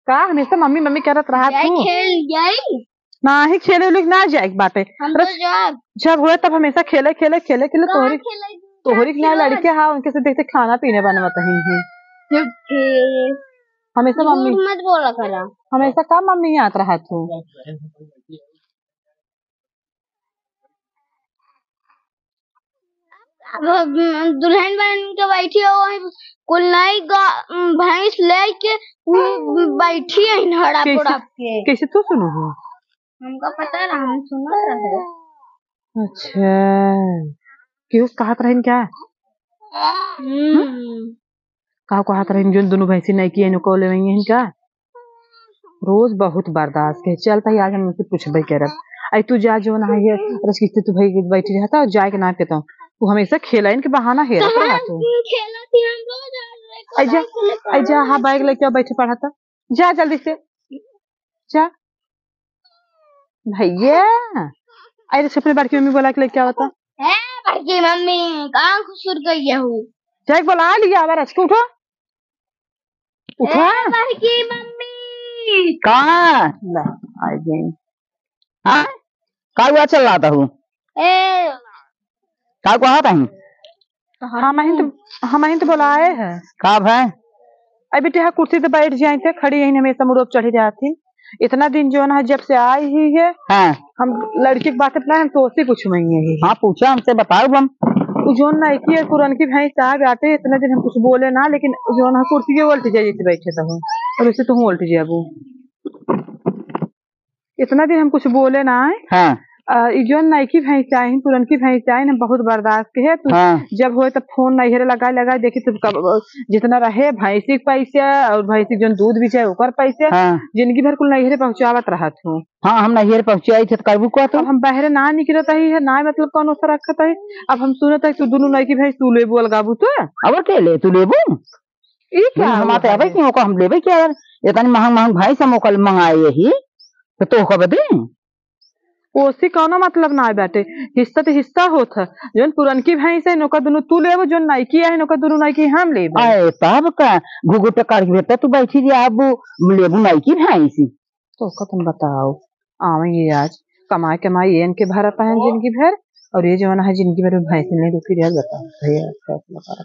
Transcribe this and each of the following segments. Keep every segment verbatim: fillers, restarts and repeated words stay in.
का हमेशा मम्मी मम्मी करत रहा तू? खेल जाई? नाही, खेले उले ना जाए के बाटे। हम तो अरे, जाब। जब होए तब हमेशा खेले, खेले, खेले, खेले। कहाँ तोहरी, खेले? तोहरी के ना लड़के हा, उनके से देखते खाना पीने बनवत ही है। चुप थे। हमेशा मम्मी झूठ मत बोला करा। हमेशा का मम्मी याद रहा तू? अब दुल्हन बन के बैठी हो, वही कुल नई गा-, भैंस लेके बैठी है हड़प कैसे, उड़प के। कैसे तू सुनो हो? हमका पता रहा, हम सुनत रहे। अच्छा, केहू कहत रहन क्या? हम्म। का कहत रहन, जोन दुनू भैंसी नइकी है, नुको लेवइहन का? रोज बहुत बर्दाश्त के, चल तही आज हम उनसे पूछबे करब। आई तू जा, जोन है ये रस किस्ते तू भाई बैठी रहता और जाए के ना कहता हूँ, तू हमेशा खेलाइन के बहाना हेरत कहाँ रहत हो। खेलत ही हम रोज आई जा, आई जा, हाँ, बैग लेके आओ, बैठे पढ़ा था। जा जल्दी से, जा। भैया, अरे छुपने बड़की मम्मी बोला के लेके आवता। ए बड़की मम्मी, कहाँ घुसुर गई है हूँ? जाके बोला लिया, आवा रच के उठो। उठा। ए बड़की मम्मी। कहाँ? ला, आ गई। हाँ? का हुआ चल रहा था हूँ? ए। का कहत हई? हम ही तो, हम ही तो बोलाए हैं। का भाई? अभी तो यहाँ कुर्सी पे बैठ जाए थे, खड़ी यहीं हमेशा मुरोप चढ़ी रहती। इतना दिन जोन है जब से आई ही है, हाँ। हम लड़की के बात अपना हम तो उसी कुछ में ही है। हाँ, पूछा हमसे बताओ हम। उ जोन नइकी है पुरनकी भैंस आ बाटे, इतना दिन हम कुछ बोले ना, लेकिन उ जोन है कुर्सी के उल्ट जाए जैसे बैठे तो हो, और उसे तो उल्ट जाबू। इतना दिन हम कुछ बोले ना है। हाँ। आ, ई जोन नइकी भैंस आइन, पुरनकी भैंस आइन, हम बहुत बर्दाश्त के है। तू हाँ। जब होए तब फोन नैहरे लगाए, लगाए देखी तू कब, जितना रहे भैंसी के पैसे और भैंसी जोन दूध भी चाहे ओकर पैसे, हाँ। जिंदगी भर कुल नैहरे पहुँचावत रहत हूँ। हाँ, हम नैहरे पहुँचाई थे तो करबू का तू? अब हम बहरे ना निकलत ही है, ना मतलब कौनो सा रखत है। अब हम सुनत है तू दुनू नइकी भैंस तू लेबू अलगाबू तो? अब के ले तू लेबू? ई क्या दुनू हुआ हमारे है? आवे कि ओका हम लेबे क्या यार? इतनी महंग महंग भैंस हम ओका मंगाए यही, तो तोहका बदे? ओसी कौनो मतलब ना बाटे, हिस्सा तो हिस्सा होत है। जोन पुरनकी भैंस है, ओका दुनू तू लेबो, जोन नइकी है, ओका दुनू नइकी हम लेबे। अरे तब का, घुघुट काट के बेटा तू बैठी रही, अब लेबू नइकी भैंस। तोहका तुम बताओ, आवेंगे आज, कमाई कमाई एन के भरत है हाँ। जिंदगी भर, और ये जवन है जिंदगी भर में भैंस नहीं रुकी रह, बताओ भैया, फैसला करो।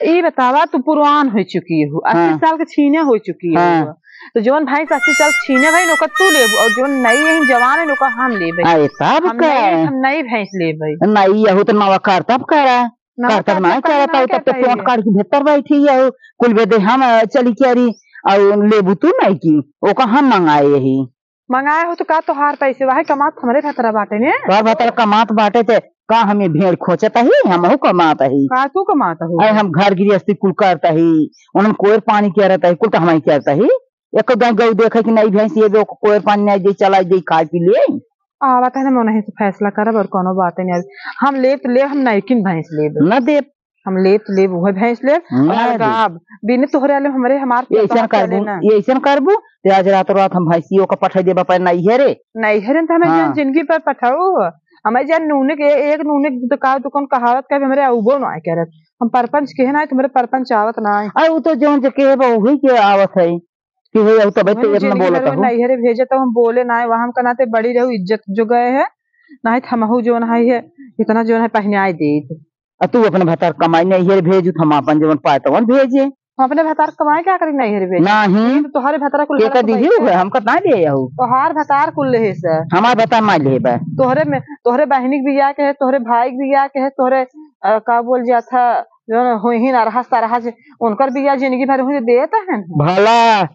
ई बतावा, तू पुरवान हो चुकी हो, अस्सी हाँ। साल के छीने हो चुकी हाँ। हो, तो जवन भैंस अस्सी साल छीने भाई नोका तू लेबू, और जवन नई है जवान है नोका हम लेबे। अरे तब हम का? नई, हम नई भैंस लेबे। नई यहू तो नवा करतब करा, नवा करतब करतब ना करा, करता ना हो, तब तो करता पोंट है। काट के भीतर बैठी है, कुल बेदे हम चली क्यारी, और लेबू तू नइकी, ओका हम मंगाए यही। मंगाए हो तो का तोहार पैसे वाहे कमात हमरे भतरा बाटे ने? तोहार भतरा कमात बाटे ते का हम ये भेड़ खोचत ही, हमहू कमात ही। का तू कमात हो? अरे हम घर गृहस्थी कुल करत ही, उन्हन कोयर पानी करत ही, कुल तो हमही करत ही। एको गाय गऊ देखे कि नई भैंस ये दो कोयर पानी नहीं दे, चला दे खाए पी ले। आवत है ना, मोनही से फैसला करब और कोनो बात नहीं। हम लेब तो लेब, हम नइकिन भैंस लेब। न देब। हम लेब तो लेब, उहे भैंस लेब। न और देब। अलगाब, बिन तोहरे आले हमरे, हमार ये ऐसन तोहार करबू, चले ना। ये ऐसन करबू, ते आज रात रात हम भैंसियों का पठाई देबा पर नैहरे। नैहरे तो हमें हाँ। जान जिंदगी पर पठाऊ। हमें जान नूने के, एक नूने के तो का, तो कौन कहावत का, हमरे उबो ना करत। हम परपंच के है ना, तुम्हारे परपंच आवत ना है। अरे वो तो जौन जे के बा, वही के आवत है। कि हो जाऊ तबे तो वही इतना जिंदगी बोलत भर में हूँ। नैहरे भेजे तो हम बोले ना, वहाँ हम कनाते बड़ी रहू, इज्जत जो गए है, नहीं तो हमहू जोन है, है, इतना जोन है पहनाए देत। आ तू अपने भतार कमाई नैहरे भेजू, तो हम अपन जवन पाए तवन भेजे। हम अपने भतार कमाए क्या करी नैहरे भेजे? नहीं। ये तो तोहरे भतार कुल के हरत कर दीजिए बैठे। हो, हमका ना दे जाऊ। तोहार भतार कुल लेहे से। हमार भतार ना लेहे बा। तोहरे में, तोहरे बहिनी के बियाह के है, तोहरे भाई के बियाह के है, तोहरे, अ, का बोल जात है, जौन होइहिन अरहस तरहस, उनकर बिया जिंदगी भर हुई देत हन। भला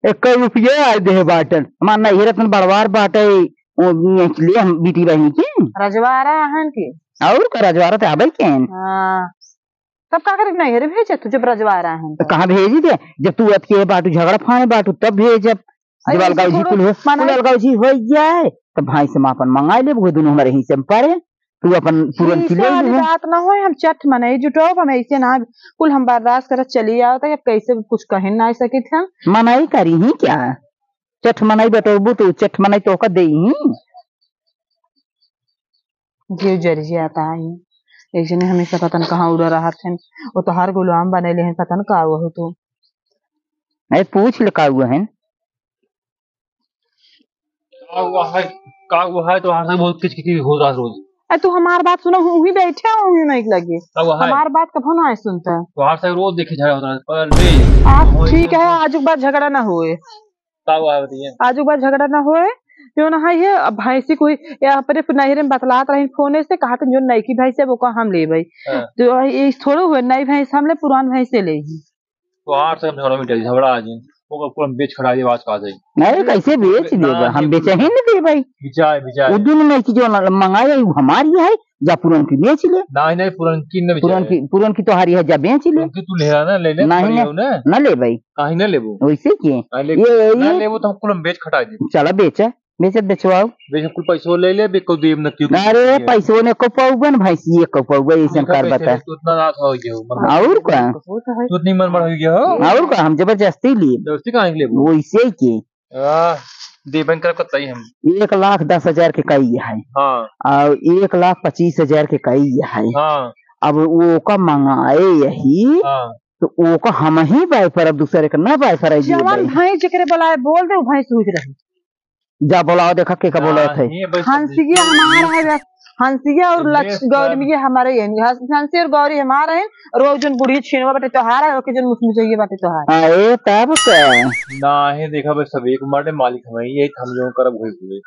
एक रुपया आए देहे बाटन, हमार नैहर तन बड़वार बाटे, ओ, ले हम बेटी बहिनी के। रजवारा हन के? और का रजवारा ते आबे के हन। हाँ। तब का करे नैहर भेजे तू जब रजवारा हन तो तो? कहाँ भेजी दे? जब तू अतके बाटू, झगड़ा फाने बाटू, तब भेजब। अरे, जब अलगाव जी थोड़ो कुल हो, माना कुल अलगाव जी हो जाए, तब भाई से मापन मंगाई लेब, वो दुनू हमारे ही से पारे। तू अपन पूरन ई की ले सारी लिहे। बात ना होए, हम चट मनई जुटाओ, हम ऐसे ना, कुल हम बर्दाश्त करत चली आवत है, अब कैसे कुछ कहे ना सकित हम। मनई करी ही क्या? चट मनई बटोरबू तो चट मनई तोहका देई ही। जीव जरि जाता है। एक जने हमेशा पता न कहाँ उड़ा रहत हन। वो तोहार गुलाम बने ले हन, पता न का हुआ हो तू। अरे पूछ ले का हुआ है? का हुआ है? का हुआ है? तोहार से बहुत किचकिच हो रहा है रोज। अरे तू हमार बात सुनो, हूँ ही बैठे हूँ ही नहीं लगे। का हुआ है? हमार बात कभो ना सुनता। तोहार से रोज देखे झगड़ा होता है, पर ले, आप वही ठीक है, सब आजू के बाद झगड़ा ना होए। का हुआ है बताइए? आजू के बाद झगड़ा ना होए। जो ना है ये, अब भैंसी कोई, ये अपने नैहरे में बतलात रही फोने से, कहा था जो नईकी भैंस है वो का हम लेबै। हाँ। तो ये थोड़ो हुए, नई भैंस हम ले, पुरान भैंस से ले ही। तोहार से हम झगड़ा मिटाई, झगड़ा आ जाए। ओकर कुल हम बेच खड़ा दे, आवाज का आ जाए। अरे, कैसे बेच देबा? ना, हम ये बेचे ही न देबा। बिचाए, बिचाए। वो दिन नहीं कि जो न-, मंगाए, वो हमारी है, जा पुरनकी बेच ले। नहीं, नहीं, पुरनकी न बिचाए। पुरनकी, पुरनकी तोहारी है, जा बेच ले। पुरनकी तू ले आ ना, ले ले, नहीं, खड़ी नहीं, हो ना। न लेबा। काहे न लेबू? वैसे के? काहे ले-, ये, ना ये लेबू तो हम कुल हम बेच खटा दे। चला बेचा। बेचत बेचवाओ। बेच कुल पैसो ले ले, बे को देब न क्यों? अरे, पैसो ने को पाउबन, भैंसिए को पाउबन, ऐसन कर बता। तू इतना रात हो गया हो, मतलब। और का? तू इतनी मन बढ़ गया हो। और का, हम जबरदस्ती लिए। जबरदस्ती काहे के लेबू? वैसे ही के। आ, देबन कर कतई हम। एक लाख दस हजार के कई है। हाँ। और एक लाख पच्चीस हजार के कई है। हाँ। अब वो का मंगाए यही, हाँ। तो वो का हम ही बाय पर, अब दूसरे का ना बाय पर है, जवन भाई। भैंस जेकरे बोलाए बोल दे, वो भैंस हुई रही। जा बोलाओ, देखा के का बोला थे। हाँ, ये बस हंसिया हमारा है, हंसिया और तो लक्ष-, गौरमिया हमारे ही हैं। हंस-, हंसी और गौरी हमारे हैं, और वो जोन बुढ़िया छेनवा बाटे तोहार है, ओके जोन मुसमुसैया बाटे तोहार। हाँ, ए, तब का? ना है, देखा बस सब एक माटे मालिक हमें, ये हम जो करब हुए हुए।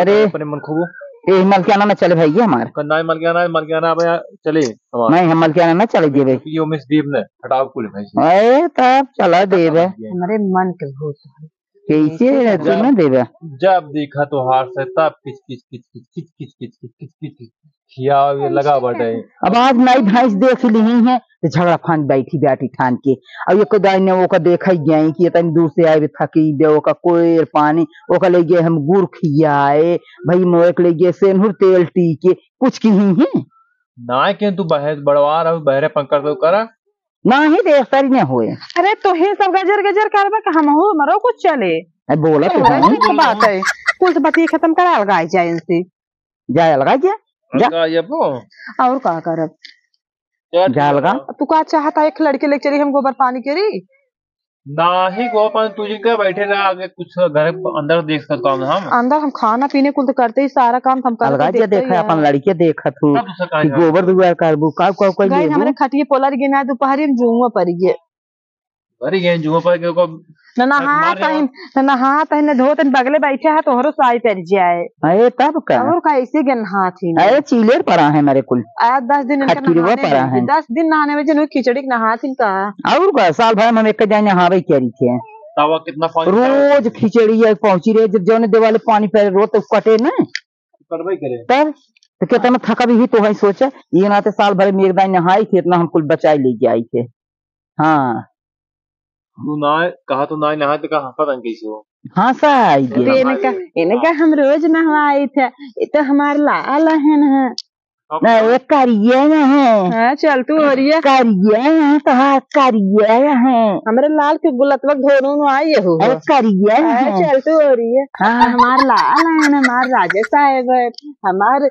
अरे। अपने मन खूब। ए, मलकियाना ना चले भाई, ये हमार। ना मलकियाना, मलकियाना अब यहाँ चले हमार। नहीं, हम मलकियाना ना चले देबे। ये उमेश देव ने, हटाओ कुल भाई से। ए, तब चला देबे। हमारे मन के भूत है। कैसे जब, तू ना देबे? जब देखा तोहार से तब किच, किच, किच, किच, किच, किच, किच, किच, किच, किच, किच, किच, खियावे लगा बाटे। अब आज नई भैंस देख ली है, तो झगड़ा फान बैठी बैठी ठान के। अब ये कोई दाई ने ओका देखा ही गया कि ये तनी दूर से आए, थकी बे, ओका कोयर पानी, ओका ले गए हम गुड़ खियाए, भाई मोए के ले गए सेनुर तेल टीके, कुछ की ही है। ना के तू बहस बड़वा रहा, बहरे पंकर तो करा। नाही रे, सरी न होए। अरे तोहे सब गजर गजर करबे कि हमहू, हमरो कुछ चले। ए, बोला तो तोहरे हूँ। ठीक बात है। कुल तो बतिया खतम करा, अलगाई जाए इनसे। जाए अलगाई जा। जा। अलगाई जाबो? और का करब? क्या जा ठीक अलगा। बा? तू का चाहता है, एक लड़के लेके चली, हम गोबर पानी करी? नाही, गोबर पानी तू जी का बैठे रहा, आगे कुछ घर अंदर देख सकता हूँ हम। अंदर हम खाना पीने कुल तो करते ही, सारा काम तो हम करते अलगा जा देखते ही देखे, हैं। अपन लड़के देखत हूँ तब दूसरा कहाँ कि जाए? गोबर दुआर करबू, का, का, का गए लेबू? हमरे खटिए पोलर गिना, दोपहरी में जुआ पड़ गए। पड़ गए जुआ पड़ गए को न नहा मार तहिन, जाओ। न नहा तहिन, न धो तहिन, बगले बैठे है, तोहरो साई पड़ जाए। अरे तब का? और का ऐसे गन्हात ही नहीं। अरे चीलेर पड़ा है मेरे कुल। आज दस दिन इनका खटकिरवा नहाने पड़ा में, है। दस दिन नहाने में जन खिचड़ी के नहात ही का। और का? साल भर में हम एक जाए नहावे के रही थे। तवा कितना पानी रोज खिचड़ी है पहुंची रे, जब जौने देवाले पानी पड़े रोज तो कटे ना। कटबे करे। तब तो कितना थका भी, ही तो है सोचे, ये नाते साल भर में एक दाई नहाई थे, इतना हम कुल बचाए ले जाए थे। हाँ। तू ना कहा, तू ना नहाए तो का हंसा तन कैसे हो? हंसा आई तो गे। इनका, इनका हम रोज नहवाई थे, ये तो हमार लाल है ना। ना, ये करिया ना है। हाँ, चल तू ओरिया। करिया ना है तो हाँ, करिया ना है। हमरे लाल के गुलतवा धोनो नु आई हो। अरे करिया ना हाँ, है। चल तू ओरिया। हाँ। हमार लाल है ना, हमार राजा साहेब है, हमार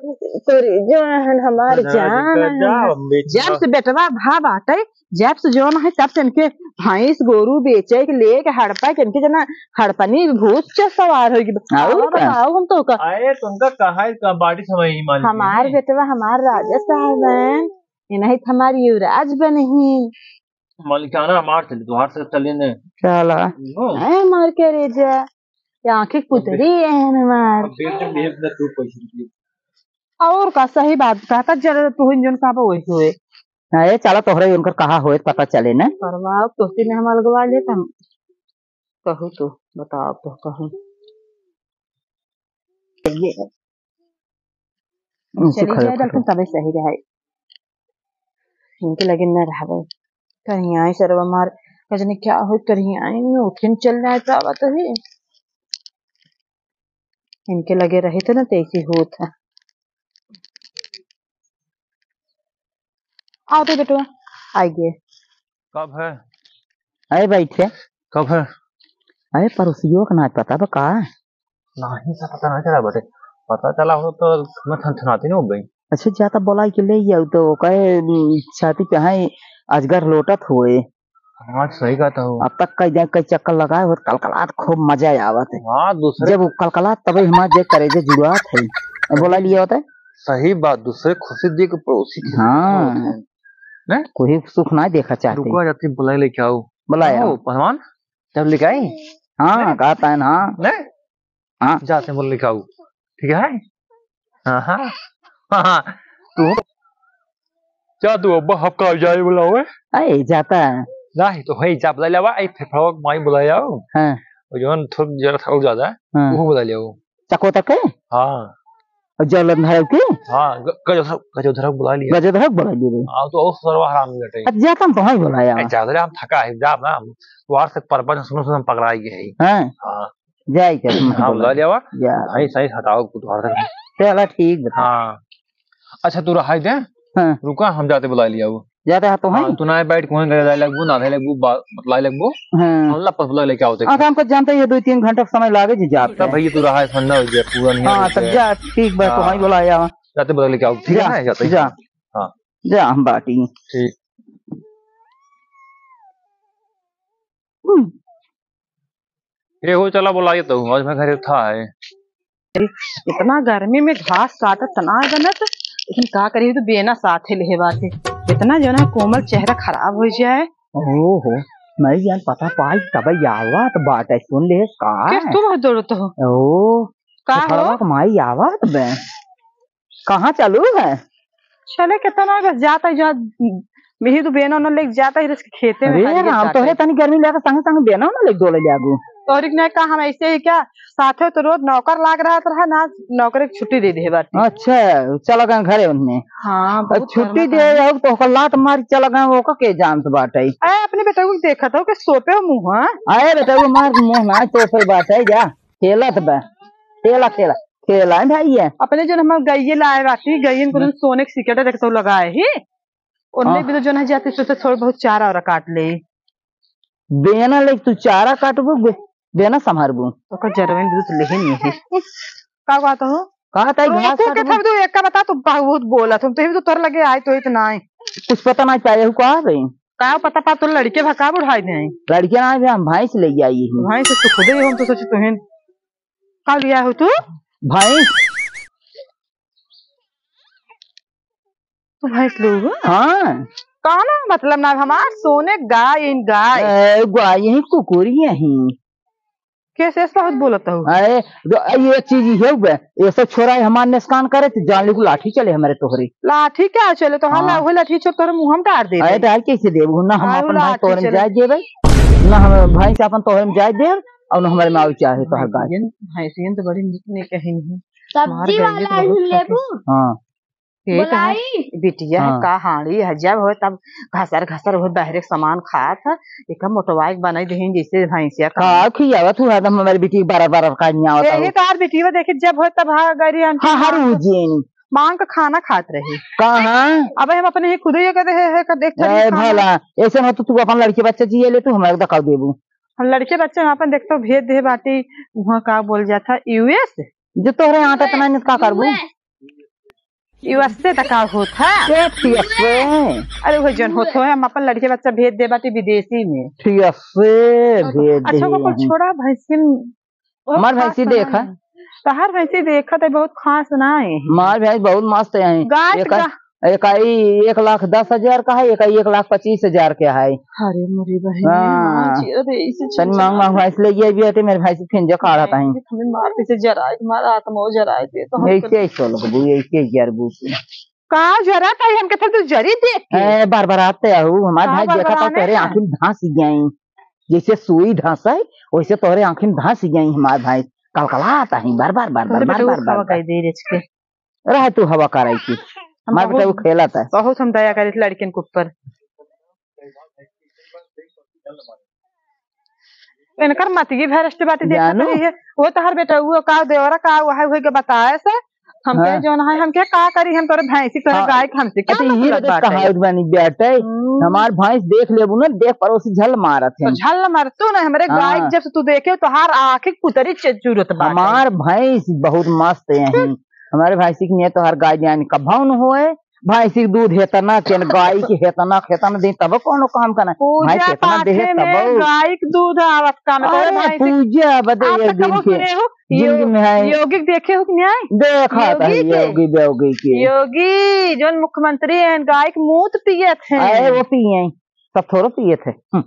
तोरे जो है, हमार राजा जान का है। जा, बेटा। जब से बेटवा भा बाटे, जब से जौन है, तब से इनके भैंस, गोरू बेचे के, लेके हड़पा के, इनके जना हड़पनी भूत से सवार होई गई। और और का? बताओ हम तो का। अरे, तुमका कहा है, का बाटी समय ही मान ली हमार है। बेटवा, हमार राजा साहब हैं, ये नहीं तो हमार युवराज बनही। मलिकाना हमार चली, तोहार से चली ने। चला। नो। ऐ मार के रे जा, ये आँखें पुतरी है हमार। अब बेच जो बेच दे तू पैसे रुपये। और का, सही बात कहता, जरा तू ही जोन कहबो वही होए। हाँ, ए, चला तोहरे उनकर कहा होए पता चले ना। परवा तोहती ने हम अलगवा ले तम कहू तो बताओ तो कहू। ये है। उनसे चली खड़े जाए खड़े। दलकन तबे सही रहे। इनके लगे न रहबे। कहीं आए सरवा मार, कजने क्या हो, कहीं आए नहीं, उठे न चल जाए तो आवत ही। इनके लगे रहे तो ना तैसी होत है। आओ तो बेटवा, आइए। कब है? अरे बैठे। कब है? अरे पड़ोसियों का नाच पता बा का? नहीं सा पता नहीं चला बेटे। पता चला हो तो मैं थनथनाती नहीं हो गई। अच्छा, जाता बोलाई के ले आओ तो कहे, उम, छाती पे है अजगर लोटत हुए। हाँ, सही कहत हो। अब तक कई जगह कई चक्कर लगाए हो, कलकलात खूब मजा आवत है। हाँ, दूसरे जब वो कलकलात तबे हमार जे करेजे जुड़ात है। बोला लिया होता है। सही बात, दूसरे खुशी देख के पड़ोसी की हाँ। खुशी होत है। नहीं? कोई सुख ना देखा चाहते। रुको, जाती बोलाई लेके आओ। बोलाई आओ। आओ, पहलवान, जब लेके आई। हाँ, नहीं? कहता है ना। नहीं? हाँ। जाते बोल लेके आओ। ठीक है? हाँ, हाँ। हाँ, हाँ। तू जा तू अब्बा, हफ्का जाए बोला हुए। अरे, जाता है। नहीं, तो है, जा बुला लेवा, ए, फेफड़वा के माई बुला आओ। हाँ। और जौन थोक जरा था ज्यादा, हाँ। वो बुला लिया वो। चकोतर के? हाँ। और जलंधर के? हाँ, ग-, गजोधर, गजोधर बुला लिया। गजोधर बुला लिया रे। हाँ, तो और सरवा हरामी बेटे। अच्छा, जाता हम तो वहीं बुलाया। ए, ज्यादा रे, हम थका है, जा ना, हम द्वार से परपंच सुनो, सुनो, हम पकड़ाई गए हैं। हाँ। हाँ। जाई के तुम हाँ, बोला। बुला लिया वा। जा। भाई, सही हटाओ, कुछ और तक। चला, ठीक बता। हाँ। अच्छा, तू रहाई दे। हाँ। रुका, हम जाते बुला लिया वो। जाते हैं तो हाँ, हैं? तू ना बैठ, कोई गले लगबू, ना लगबू, बा-, बतलाए लगबू। हाँ। हम लपस बुला लेके आओ, देखो। हाँ, तो हमको जानते ही है, दो तीन घंटा समय लागे जी जाते तब हैं। भैया, तू रहा है, ठंडा हो गया, पूरा नहीं हाँ, हो तब गया। जा, ठीक बा, तो हाँ। वहीं बुलाया। जाते बुला लेके आओ, ठीक है जा, ना? जाते हैं। जा। हाँ। जा, हम बाटी। ठीक। हम्म। ए हो, चला बोलाइए तो, आज मैं घरे था है। इतना गर्मी में घास काटत तना बनत, लेकिन का करी, तो बेना साथे लेहे बाटे। इतना जौन है कोमल चेहरा खराब हो जाए। ओहो, मैं जान पता पाई तब आवत बाटे, सुन ले का के है? तू बहुत दौड़त हो? ओ, का हो? फड़वा के माई आवत बे। कहाँ चालू है? चले के तना बस जाता है, जा, यही तो बेना उन्हें लेके जाता है, इसके खेते में अरे हरियर राम, चाटे। तोहरे तनी गर्मी लगा, संगे संगे बेना उन्हें लेके डोले ले आगू। तोहरी के नहीं का, हम ऐसे ही क्या, साथे तो रोज नौकर लाग रहा था ना, नौकर एक छुट्टी दे दे बाटे। अच्छा, चला गए घरे उन्हें। हाँ, अब बहुत छुट्टी गर्मी दे था। जाओ तो ओकर लात मार चला गए, ओकर के जानत बाटे। अरे अपने बेटा को देखत हो कि सोपे हो मुँह, हाँ? अरे बेटा वो मार मुँह ना सोपे बाटे, जा खेलत बा, खेला खेला। खेला है भाई ये। अपने जो हमार गइये लाए बाटी, गइयन को हाँ। सोने के सिकट रख तो लगाए ही। उनने हाँ। भी तो जो ना जाते सोचे थोड़ा बहुत चारा और काट ले। बेना ले तू चारा काटबू, बे-, बेना संभारबू। ओकर जरवे में भी तो लेहे नहीं है। का बात हो? का ताई ओ, घास तू के काटबू? थब दू, एक का बता, तू बहुत बोला, तुम तो ही तो तोर लगे आए तो इतना आए। कुछ पता ना चाहे हूँ का रे? का पता पा तो लड़के भका बुढ़ाई दे। लड़के ना भी हम भैंस ले आई ही। भैंस तो खुदे ही हम तो सोचे तुहें का लिया हो तू? भैंस। तू भैंस लोग? हाँ। कौन मतलब ना हमार सोने गाय इन गाय। ए, गाय यही कुकुर यही। कैसे ऐसा बहुत बोलत हो? अरे, जो, ये चीज ये हुए, ये सब छोरा है हमार निस्कान करे तो जान ली को लाठी चले हमारे तोहरे। लाठी क्या चले? तो हाँ, हाँ। ला-, वही लाठी छोड़ तोहरे मुँह में डाल दे अरे, भाई। डाल कैसे देबू? ना हम आउ अपन भाई लाठी तोहरे में चले। जाए देबे, ना हम भाई से अपन तोहरे में जाए देब, और ना हमारे में आवे चाहे तोहर गाय। भैंसियन, भैंसियन तो बड़ी निक निक है नहीं। सब्जी मार गई वाला तो ही बहुत लेबू? खाके। हाँ। ये तो है, बोलाई? बिटिया है हाँ। का हाड़ी है, जब हो तब घसर घसर हो बाहरे सामान खात है, एक मोटवाई बनाई देहिन जैसे भैंसिया का। का खियावा तू हरदम हमारे बिटी बारह बारह का नहीं आवत यही हो। तो यार बिटिया देखे जब हो तब हाँ गरी हम हाँ, हर मांग, उजिन। मांग के खाना खात रही। कहाँ? अब हम अपने ही खुदे ये कहते हैं, है का देख ए, खाना। भला, ऐसे हो तो तू अपन लड़के बच्चे जिए ले, तू हमारे दखा देबू। हम लड़के बच्चे हम अपन देखते हो भेज दे बाटी, वहाँ का बोल जाता यूएस। जो तोहरे यहाँ तो इतना नहीं का करबू? यूएस से त का होत है? के यूएस से? अरे वो जन होत हो, हम अपन लड़के बच्चा भेज दे बाटी विदेशी में। यूएस से भेज अच्छा, दे वो कुछ हैं। छोड़ा भैंसिन, बहुत हमार खास भैंसी ना देखा। है। तहार भैंसी देखा तो बहुत खास ना है। हमार भैंस बहुत मस्त है। गाय एक, गा- एक आई एक लाख दस हजार का है, एक आई एक लाख पच्चीस हजार के है। अरे मोरी बहन, हाँ। माँ, जिया दे, इसे तनी मांग मांग भैंस ले गई भी हटे, मेरे भैंस फिर जो काढ़ा था। हमें मार दे, इसे जराए, तुम्हारा आत्मा हो जराए दे, तो हम ऐसे ही चल बबू, ऐसे ही यार बू। का जरा ताई हमके फिर तू जरी देख के? ए, बार बार आते हो, हमार का भाई बार देखा बार था आने तेरे हैं? आँखी में धांस गई, जैसे सुई धांस है, वैसे तोहरे आँखी में धांस गई हमार भाई, कलकलाता है बार बार, बार बार, तोहरे बार बेटा बार, वो बार खावा बार। कह दे रेच के। रह तू हवा कराई की। हम हमार बेटा बहुत, वो खेलत है। बहुत हम दया करी लड़किन के ऊपर। इनकर मतिये भ्रष्ट बाटे, देखत जानू। रही है। वो तोहर बेटा, वो का देवरा का, वो है, वही के बताए से। हम कहे हाँ। जौन है, हम के का करी, हम तोरे भैंसी, तोरे हाँ। गाय के हमसे का अच्छा, ये मतलब देख बाटे? कहावत बनी बेटे, हम्म। हमार भैंस देख लेबू ना, देख पड़ोसी झल मारत तो है। झल मार तू ना, हमरे हाँ। गाय के जब से तू देखे, तोहार आँखें पुतरी च-, चूरत बाटे। हमार भैंस बहुत मस्त है। हम्म। हमारे भैंसी के नियत तोहार गाय जान कभौ न होए। भैंसी के दूध हेतना के, गाय के हेतना, हेतना दे, तब कौनो काम करना। पूजा भैंस हेतना देहे पाठे में तब। गाय के दूध आवत काम करे, अरे भैंसी के पूजा बदे आज एक तक दिन कबो के सुने हो? जिंदगी यो-, में है। योगी के देखे हो कि नहीं? देखा था योगी के? योगी, योगी के। योगी, जौन मुख्यमंत्री हैं, गाय के मूत पियत हैं। अरे वो पिए, सब थोड़ो पिए थे। हम्म,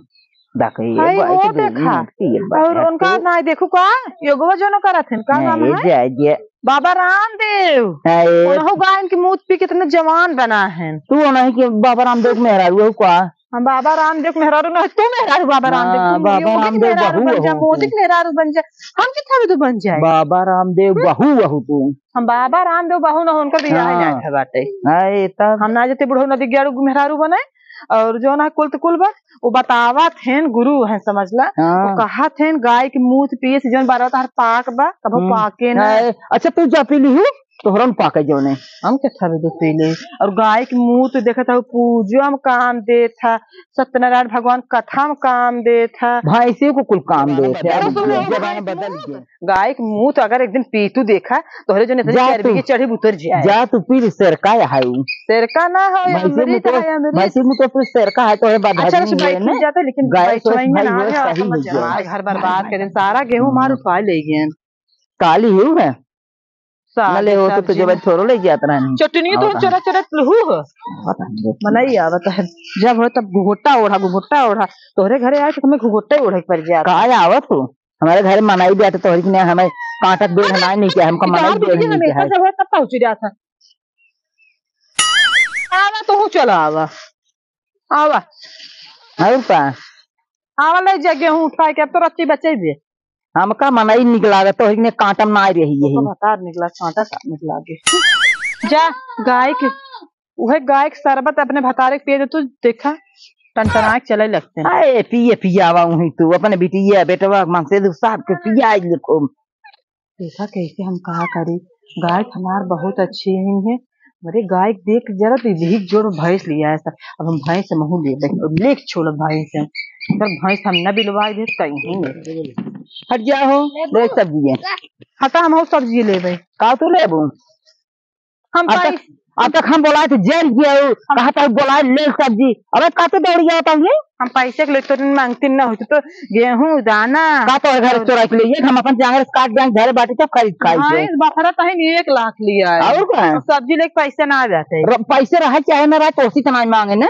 डाके ये हाय, बाई वो के दे देखा। मूत पिए बा। और उनका तो ना देखो का, योगवा जौन करत हैं, का नाम है? जाए जे। बाबा रामदेव। हाय। उनहु गायन के मूत पी के इतने जवान बना है। तू उनही के बाबा रामदेव के मेहरारू हो का? हम बाबा रामदेव के मेहरारू ना, तू मेहरारू बाबा रामदेव, हाँ, तू बाबा योगी के रामदेव मेहरारू बहू बन जा, हो तू। मोदी के मेहरारू बन जा, हम के थावे तू बन जाए। बाबा रामदेव हम्म। बहू हो तू। हम बाबा रामदेव बहू ना, उनका बियाह हाँ। जाए बाटे। हाय, तब हम ना जते बुढ़ऊ नदी ग्यारू मेहरारू बने, और जौन है कुल त कुल बा, वो बतावत हैं, गुरु हैं, समझ ला। हाँ। वो कहत हैं, गाय के मूत पिए से जौन बारह तार पाक बा, कबो हम्म। पाके ना। हाय, अच्छा, तू जा पी लिहू, तोहरा न पाके जौने। हम के थावे दो पी ले। और गाय के मूत देखत हो, पूजा में काम देत है, सत्यनारायण भगवान कथा में काम देत है। भैंसी को कुल काम देत है। अब जमाना बदल गया। गाय के मूत अगर एक दिन पीतू देखा, तोहरे जौने इतनी जा चर्बी तू, के चढ़ी उतर जाए। जा तू पी ले, सेरका है उ। सेरका ना हो, भैंसी अमृत मूत, है, अमृत। भैंसी मूत तो सेरका है, तोहरे बदल अच्छा, नहीं है बैठ ना। जाते, लेकिन गाय बैठ तो नहीं है, भाई ना हो, है, सही समझ हो गया। हमार घर बर्बाद कर दिन, सारा गेहूं हमार हम्म। उठवा ले गए। काली हूँ है। साले ना ले हो तो साले तुझे ना। भाई छोरो ले जात रहनी। चटनी तो आवा चोरा चोरा लहू हो। पता नहीं। मनई आवत है। जब हो तब घुघुट्टा ओढ़ा, घुघुट्टा ओढ़ा। तोहरे घरे आए तो तुम्हें घुघुट्टा ही ओढ़े के पड़ जात। का आवत हो? हमारे घर मनई भी आते तोहरी के नहीं, हमें कांटा के बेल हमारे नहीं किया, हमको मनई भी नहीं किया है। जब हो तब पहुंच जाता। आवा तो हूँ, चलो आवा। आवा। और का? आवा ले जा गेहूं उठा के, अब तो रच्ची बचे भी। हमका मनई निकला, तो ही ने कांटम ना रही यही। तो भतार निकला, कांटा का निकला के। जा, गाय के, उहे गाय के शरबत अपने भतारे के पिए दे तू, देखा, टनटना के चले लगते हैं। अरे, पिए पियावा उही तू, अपने बिटिया, बेटवा, मन से दू साथ के पिया लिखो। देखा कैसे हम कहा करी, गाय हमार बहुत अच्छी ही है। अरे गाय देख जरा तो यही जोर भैंस लिया है सर। अब हम भैंस महू ले लेके छोड़ भैंस है। अगर भैंस हम न बिलवाए दे कहीं नहीं। हट जा हो, ले सब्जी है। हटा हम हो सब्जी लेबे। का तू लेबू? हम अब तक, पैस- अब तक हम बोलाए थे जेल गया हूँ, हम कहा था बोलाए ले सब्जी। अबे का तू दौड़ गया था ये? हम पैसे के लिए तो मांगती ना होती तो गेहूं दाना। का तो घर और चोरा के लिए हम अपन जांगर काट जांग धरे बाटी तब खरीद खाई थे। भैंस बफरा तही नहीं एक लाख लिया है। और का? अब सब्जी लेके पैसे ना आ जाते। र-, पैसे रहे चाहे ना रहे तो उसी तरह मांगे ना।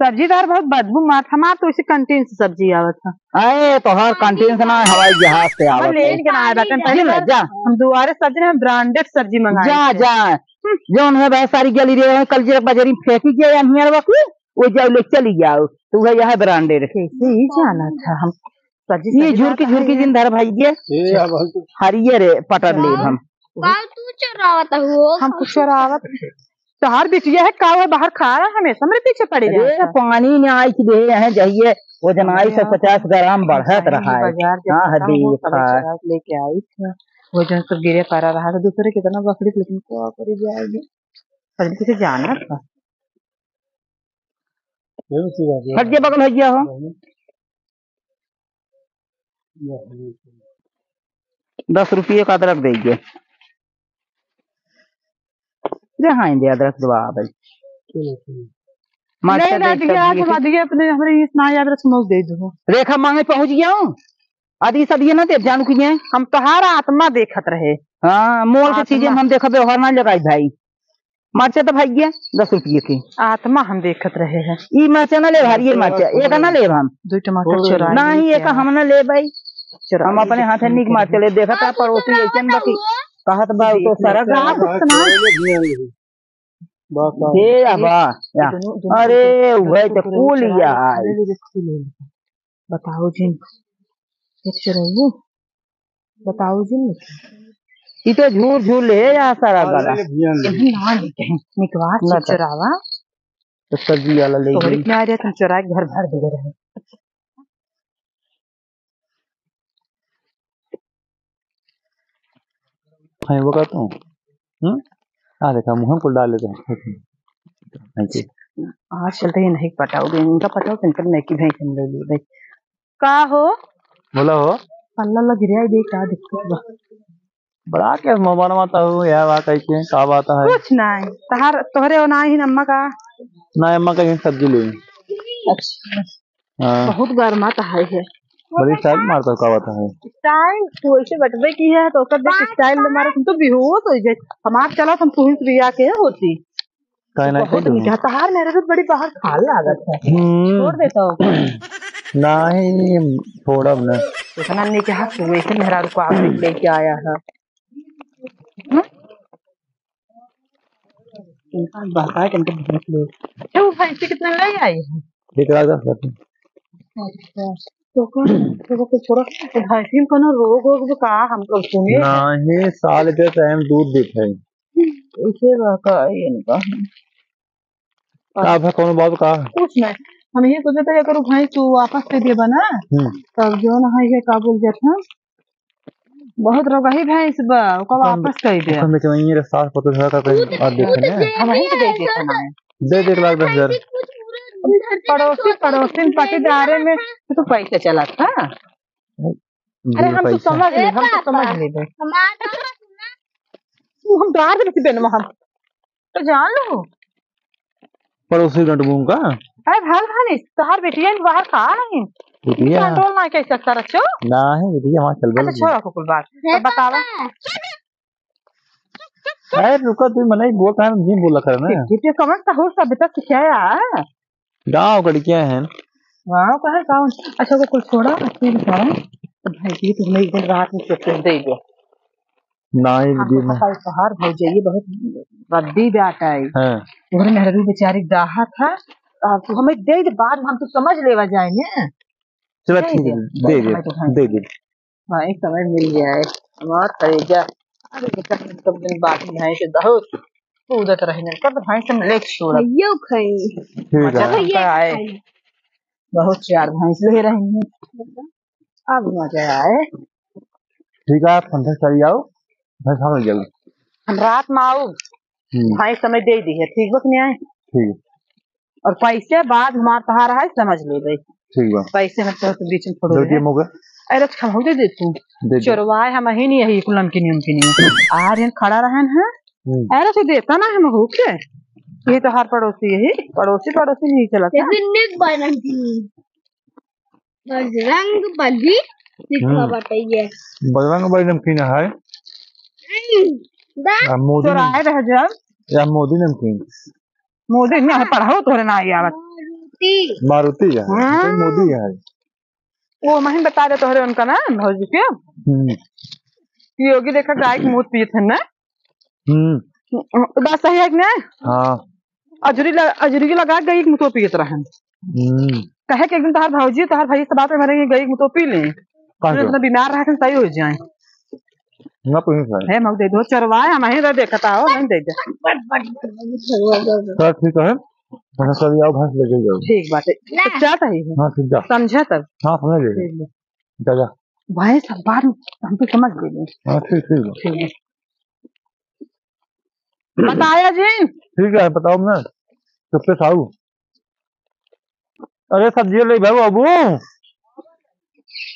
सब्जी तो हर बहुत बदबू मारत, हमार तो इसी कंटीन से सब्जी आवत है। अरे तोहर कंटीन से ना, हवाई जहाज से आवत है। लेन के ना आए बाटे, पहले जा। हम दुआरे सब्जी ना, हम ब्रांडेड सब्जी मंगाए जा, थे। जा। हम्म। जौन है भाई सारी गली रे, कल जीरा बाजारी में फेंकी गया या नियर वकी, वो जाओ ले चली जाओ। तू है यह ब्रांडेड। कैसे ही जाना था हम सब्जी, ये सब्जी झुरकी, बात झुरकी है। जिन धर भाई ये। ये अब हम तो हरियर पटर लेब हम। का तू चोरावत हो? हम कुछ चोरावत। तोहार बिटिया है का, वो बाहर खा रहा है, हमेशा हमरे पीछे पड़ी अरे, रहता है। पानी ने आई के दे हैं, जाइए, वजन आई अरे, सौ पचास ग्राम बढ़त रहा है। बाजार जब हाँ, खत्म हो, देखा। तब चुरा के लेके आई थी। वो जन सब गिरे पड़ा रहा था, दूसरे कितना बकरी, लेकिन क्या करी जाएगी? पर किसी जाना था। ये भी चीज़ आ गई। हट गया बगल, हट गया हो। दस रुपये का अदरक दे गए। जहाँ दे अदरक दवा भाई। चलो, ठीक। मास्टर नहीं, देख रात के सब्जी आज के बाद ये अपने, हमारे इस ना याद रस मोल दे दो। रेखा मांगे पहुँच गया हूँ। आदि सब ये ना दे, जानू कि ये। हम तोहार आत्मा देखत रहे। हाँ, मोल के आत्मा। चीजें हम देखा, व्यवहार ना लगाई भाई। मरचा तो भाई गया दस रुपये के। आत्मा हम देखत रहे हैं। ई मरचा ना ले, हरियर मरचा, एक ना लेब हम। दो टमाटर चुरा नहीं, लेके एक आया। हम ना ले भाई। चुरा हम अपने लेके हाथे निक मरचा ले, देखत है पड़ोसी ऐसन बा कि कहत बा तो सारा गाँव। बस, बस। हे अबा, या। दोनों, दोनों अरे, दोनों वही तो टुकड़े कुल चुरा या लेके है। ले ले, ले ले। बताओ जिन, एक चुराइए, बताओ जिन। ई तो झूर झूर ले या सारा गला। कहीं ना ले कहीं, निकवा से ना कर। चुरावा। तो सब्जी वाला ले तोहरे गई। के ना रहे, तुम चुरा के घर भर दे रहे। खाए वो कहता हूँ। हम्म? आ देखा, मुँह को डाल लेते हैं। ऐसे। आजकल तो ये नहीं पटाओगे, इनका पटाओ, इनका नहीं की भैंस हम ले लिए भाई। का हो? बोला हो। पल्ला लग रहा है, देख, का दिक्कत बा? बड़ा के मोबाइल में तो हो, यह बात है कि का बात है? कुछ नहीं, तहार, तोहरे हो ना ही अम्मा का। ना, अम्मा का ही सब्जी ले। अच्छा। हाँ। बहुत गर्मा तो है, है। बड़ी style मारता हो, का बात है? Style तू ऐसे बटबे की है, तो ओकर देख style मारे, तुम तो बेहोश हो जाए। हमार चला, हम तुहिन से बिया के होती। काहे ना बहुत कही नीक है। तहार मेहरारू बड़ी बाहर खाल लागत है। हम्म। छोड़ देता हो। नहीं, छोड़ब ना। इतना नीक है, तू ऐसे मेहरारू को आप लेके आया है। हम्म? इनका बता के इनके भैंस ले। अच्छा, वो भैंसी कितना ले आई है? एक लाख दस हजार। अच्छा, तो कौन, तो वो कुछ छोड़ा, तो भैंसी में कोनो रोग वोग भी का हम लोग सुने हैं? नहीं, साल के time दूध देत है। इसे बा का इनका? का भा, कौनो बात का? कुछ नहीं, हम ये सोचे थे, अगर वो भैंस तू वापस दे देबा ना, हम्म। तब जो ना है, ये का बोल जात है, बहुत रोगही भैंस बा, ओका हम, वापस कई दे। हम तो वहीं रे सास पतोह झगड़ा करके दूध आज देखे ना। हम वहीं के दे देते हैं। दे दे एक लाख दस हजार। पड़ोसी, पड़ोसी पटीदारे में तो पैसा चला था। अरे हम तो पैसा। समझ ले, हम तो समझ ले बे। हमारा तू हम डार दे बेटी बेनवा हम। तो जान लो। पड़ोसी गंडबूम का? अरे भाल भाल, तोहार बेटिया बाहर का नहीं? बेटिया? Control ना कर सकता रचो। नहीं, बेटिया वहाँ चल अच्छा, बल। छोड़ा कुकुल बात। तो बतावा। अरे रुका, तू मने बोल रहा है, नहीं बोला कर ना। बेटिया कमन का हो, सब तक क्या है? गाँव का लड़कियाँ हैं। गाँव का है, गाँव। अच्छा, वो कुल छोड़ा, अच्छी बेचारा। तो भाई जी, तुमने एक दिन रात में चुप दे दिया। नहीं, हाँ, दीदी, तो नहीं। पता है, तोहार भौजाई बहुत रद्दी बात है। हाँ। तोहरे मेहरारू बेचारी डाहा था, और तू हमें दे दे, बाद में हम तो समझ लेवा जाए ने। चलो, दे ठीक दे, है, दे दे, भाई, तो भाई। दे दे। हाँ, एक समय मिल जाए। हमार करेजा। अरे, बेटा, हम कब दिन बात में है कि बहुत कूदत रहे, कब भाई से मिले छोड़ा। भैया खाई। ठीक है। भैया आए। खाई। बहुत चार भैंस ले रही हैं। अब मजा आए। ठीक है, आप पंद्रह चली जाओ, भैंस हम ले जाओ। हम रात में आओ, हम्म। भैंस समय दे दी है, ठीक बा कि नहीं आए? ठीक है। और पैसे बाद हमार तहार है, समझ ले भाई। ठीक बा। पैसे हम तो बीच में छोड़ दे दे। दिए मौके। अरे, अच्छा, हम दे दे तू। दे दे। चोरवाए हम ही नहीं, यही कुल नमकीन, नमकीन। आ रहे खड़ा रहन है। हम्म। अरे, तो देता ना हम हो के। ये तो हर पड़ोसी, यही पड़ोसी, पड़ोसी नहीं चला था। ये भी निक बाय नमकीन। बजरंग बली लिखा हम्म। बाटे ये। बजरंग बली नमकीन है। हम्म, दा। या मोदी चोराए नमकीन। रह जा। या मोदी नमकीन। मोदी नहीं है, पढ़ाओ तोहरे ना आई आवत। मारुति। मारुति है, हाँ। तो मोदी है। वो महीन बता दे तोहरे उनका ना, भौजी के। हम्म। योगी देखा गाय के मूत पियत है ना। हम्म। बात सही है कि नहीं? हाँ। अजरी ल-, अजरी लगा के गई के मूत पियत रहन। हम्म। कहे कि एक दिन तोहार भौजी, तोहार भाई से बात में भरे गई के मूत पी ले। कहाँ से? इतना बीमार रह के सही हो जाए। ना पूछे सर। हे मग दे दो, चरवाए, हम ही रह देखता हो, नहीं दे दे। सर, ठीक है। हाँ, सर, आओ, भैंस लेके जाओ। ठीक बात है। तो क्या सही है? हाँ, ठीक है। समझा तब? हाँ, समझ गए। ठीक है। जा, जा। भाई, सब बात हम तो समझ गए। हाँ, ठीक, ठीक है। ठीक है। बताया जी। ठीक है, बताओ ना। चुप्पे साहू। अरे, सब्जी ले भाई बाबू।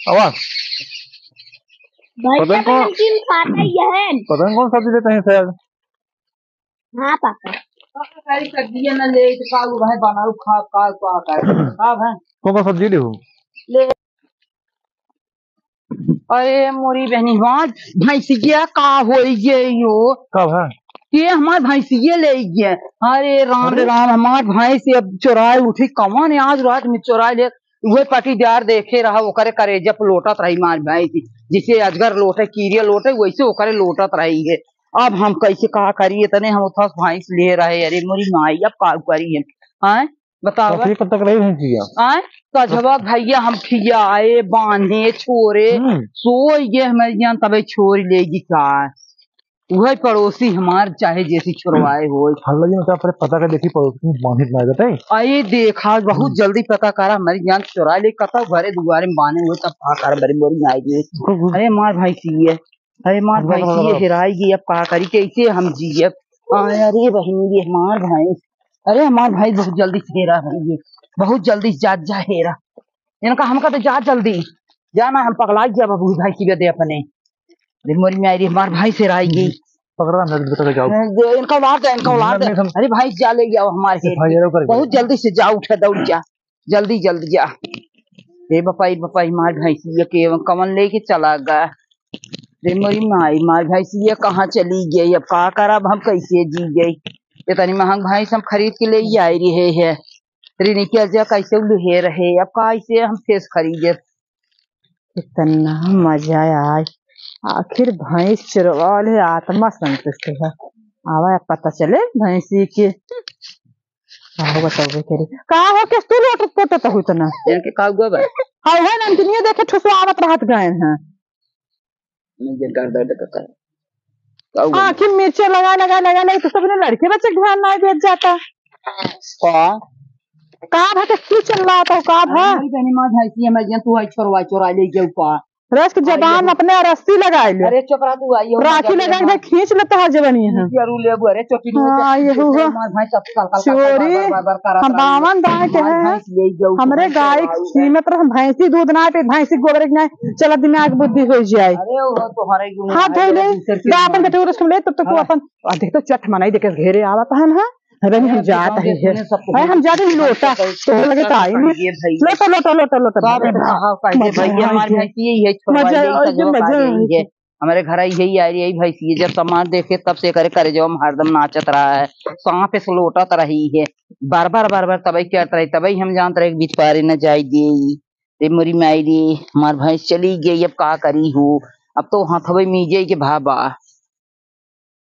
आवा। भैया पता नहीं कौन, नमकीन खाता ही है। पता नहीं कौन सब्जी लेते हैं शायद। हाँ पापा। सारी सब्जियां ना ले, तो का वो भाई बनाओ, खा, का, का, का, का भाई? कौन कौन सब्जी ले हो? ले। अरे मोरी बहनी, हमार भैंसिया का होई गई हो? का भा? ये हमार भैंसिया ले गए। अरे राम रे अरे? राम, हमार भैंस अब चोराए उठी, कौन है आज रात में चोराए ले? वह पटीदार देखे रहा, ओकरे करेजा पे लोटत रही हमार भैंस, जैसे अजगर लोटे, कीड़े लोटे, वैसे ओकरे लोटत रही है। अब हम कैसे का करी, इतने हम उठस भैंस ले रहे। अरे मोरी माई, अब का करी हम? हाँ, बतावा। तो फिर कब तक रही भैंसिया? आय, सजवा भैया हम खियाए, बांधे, छोरे, हम्म। सोई गए हमारे जान, तबे छोरी लेगी का। वही पड़ोसी हमार चाहे जैसी छोरवाए होए। हल्ला जी, मतलब, अपने पता का देखी पड़ोसी में बांधित ना जाते। अरे देखा, बहुत हम्म। जल्दी पता करा, हमारी जान चोरा ले, कतौ घरे दुआरे में बांधे हुए, तब पता कर बड़ी मोरी आएगी। हम्म। अरे मार भाई की है। अरे मार भैंस, ये हेराई गई, अब का करी, कैसे हम जियब? अरे बहिनी, ये हमार भैंस, अरे हमार भैंस बहुत जल्दी से हेरा रही है, बहुत जल्दी से जात जा हेरा। इनका हमका तो जात जल्दी, जाना हम पगला गया बाबू भैंस की दे अपने। अरे मोरी माई रे, हमार भैंस हेराई गई। पकड़ा ना, बेटा, जाओ। दे, इनका उलार दे, इनका उलार दे। नहीं, नहीं, हम अरे भैंस जा ले जाओ हमारे से खेत भाई, में। एरो कर बहुत दे। जल्दी से जा, उठा, दौड़ जा, जल्दी, जल्दी जा। ए बपाई, बपाई, हमार भैंसिया के कवन लेके चला गया? रे मोरी माई, हमार भैंसिया कहाँ चली गई? अब का करब हम, कैसे जी गई? इतनी महंग भैंस हम खरीद के ले आई रहे हैं। ऋणी के जा कैसे लुहे रहे, अब कैसे हम फेस खरीदे? कितना मजा आय। आखिर भैंस चरवा ले, आत्मा संतुष्ट है। आवा, अब पता चले भैंसी के। का हो बताओ करे? का हो, किस तू लोटत पोटत हो इतना? इनके का हुआ बा? हाँ, है नंदिनिया देखे ठुसवावत रहत गए हैं। नहीं, ये कर दर्द का कर। का हुआ? आखिर मिर्चे लगा, लगा, लगा, लगा, तो सबने लड़के बच्चे के ध्यान नहीं देत जाता। का? का भा के की चल रहा था, का भा? अरे, मेरी बहनी माँ, भैंसी है, मैं जान, तू है छोरवा, चोरा ले जाऊ का? रस के जबान अपने रस्सी लगाए ले। अरे, चुप रह तू, आई हो, राखी लगा के खींच लेता है जवानी है। जरूर लेबू, अरे, चोटी में हाँ, ये हुआ। मार भैंस सब कल, कल, कल, चोरी। बार, बार, बार, बार, हम बावन दाए के हैं। हमरे गाय कीमत रह, हम भैंसी दूध ना पे, भैंसी गोबर के ना, चला दिमाग बुद्धि हो जाए। अरे, वो तोहरे गुण हाथ धो ले, दापन के टूरस ले, तब तक तू अपन, आ, देख तो चट मनाई देखे घेरे आवत है ना। अरे, हम जात है, है, हम जात है, लोटा, तो लगे तो आई नहीं। लोटा, लोटा, लोटा, लोटा। सब कहा कहे भैया, हमारे भैंसी यही है, छोड़वा मजा यही, आ गया, सजवा मजा आ गया। हमारे घर आई है, आ रही है भैंसी, जब सामान देखे तब से करे, करे जो हम हरदम नाचत रहा है, सांप से लोटत रही है, बार बार, बार बार तबई करत रही, तबई हम जानत रहे कि बीच पारे न जाई दे। रे मोरी माई रे, हमार भैंस चली गई, अब का करी हो? अब तो हाथवे मीजे के भाबा।